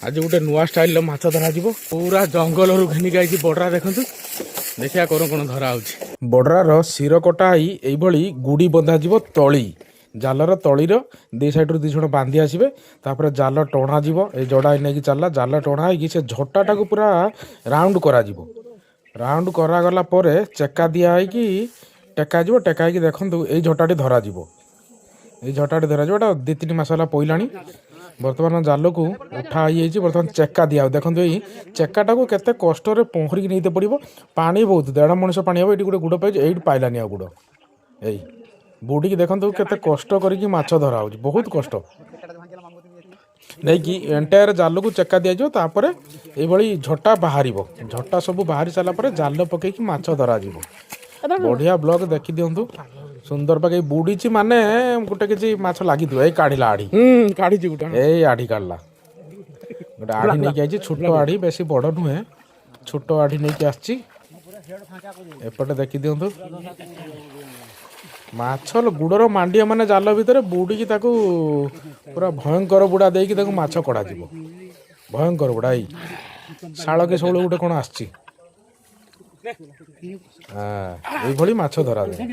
ଆଜି ଗୋଟେ ନୂଆ ଷ୍ଟାଇଲର ମାଛ ଧରାଯିବ। ପୁରା ଜଙ୍ଗଲରୁ ଘେନିକି ଆଇଛି ବଡ଼ରା। ଦେଖନ୍ତୁ, ଦେଖିବା କଣ କଣ ଧରା ହଉଛି। ବଡ଼ରାର ଶିର କଟା ହେଇ ଏଇଭଳି ଗୁଡ଼ି ବନ୍ଧାଯିବ। ତଳି ଜାଲର ତଳିର ଦି ସାଇଡ଼ରୁ ଦି ଜଣ ବାନ୍ଧି ଆସିବେ। ତାପରେ ଜାଲ ଟଣାଯିବ। ଏଇ ଜଡ଼ା ନେଇକି ଚାଲିଲା। ଜାଲ ଟଣା ହେଇକି ସେ ଝଟାଟାକୁ ପୁରା ରାଉଣ୍ଡ କରାଯିବ। ରାଉଣ୍ଡ କରାଗଲା ପରେ ଚେକା ଦିଆ ହେଇକି ଟେକାଯିବ। ଟେକା ହେଇକି ଦେଖନ୍ତୁ, ଏଇ ଝଟାଟି ଧରାଯିବ। ଏଇ ଝଟାଟି ଧରାଯିବ। ଏଇଟା 2-3 ମାସ ହେଲା ପଇଲାଣି। ବର୍ତ୍ତମାନ ଜାଲକୁ ଉଠା ହେଇଯାଇଛି। ବର୍ତ୍ତମାନ ଚେକା ଦିଆ। ଦେଖନ୍ତୁ, ଏଇ ଚେକାଟାକୁ କେତେ କଷ୍ଟରେ ପହଁରିକି ନେଇତେ ପଡ଼ିବ। ପାଣି ବହୁତ, ଦେଢ଼ ମଣିଷ ପାଣି ହେବ। ଏଇଠି ଗୋଟେ ଗୁଡ଼ ପାଇଛି, ଏଇଠି ପାଇଲାନି ଆଉ ଗୁଡ଼। ଏଇ ବୁଡ଼ିକି ଦେଖନ୍ତୁ, କେତେ କଷ୍ଟ କରିକି ମାଛ ଧରା ହେଉଛି। ବହୁତ କଷ୍ଟ। ନେଇକି ଏଣ୍ଟାୟାର ଜାଲକୁ ଚେକା ଦିଆଯିବ। ତାପରେ ଏଇଭଳି ଝଟା ବାହାରିବ। ଝଟା ସବୁ ବାହାରି ସାରିଲା ପରେ ଜାଲ ପକେଇକି ମାଛ ଧରାଯିବ। ବଢ଼ିଆ ବ୍ଲଗ ଦେଖିଦିଅନ୍ତୁ। ସୁନ୍ଦର ପାଖେ ବୁଡ଼ିଛି, ମାନେ ଗୋଟେ କିଛି ମାଛ ଲାଗିଥିବ। ଏଇ କାଢ଼ିଲା ଆଢ଼ି। କାଢିଛି ଗୋଟେ। ଏଇ ଆଢ଼ି କାଢ଼ିଲା। ଗୋଟେ ଆଢ଼ି ନେଇକି ଆଇଛି। ଛୋଟ ଆଢ଼ି, ବେଶୀ ବଡ଼ ନୁହେଁ। ଛୋଟ ଆଢ଼ି ନେଇକି ଆସିଛି। ଏପଟେ ଦେଖିଦିଅନ୍ତୁ, ମାଛ ଗୁଡ଼ର ମାଣ୍ଡିଆ, ମାନେ ଜାଲ ଭିତରେ ବୁଡ଼ିକି ତାକୁ ପୁରା ଭୟଙ୍କର ବୁଡ଼ା ଦେଇକି ତାକୁ ମାଛ କଢ଼ାଯିବ। ଭୟଙ୍କର ବୁଡ଼ା। ଏଇ ଶାଳ କି ଶେଉଳ ଗୋଟେ କ'ଣ ଆସିଛି। ହଁ, ଏଇଭଳି ମାଛ ଧରାଯାଏ।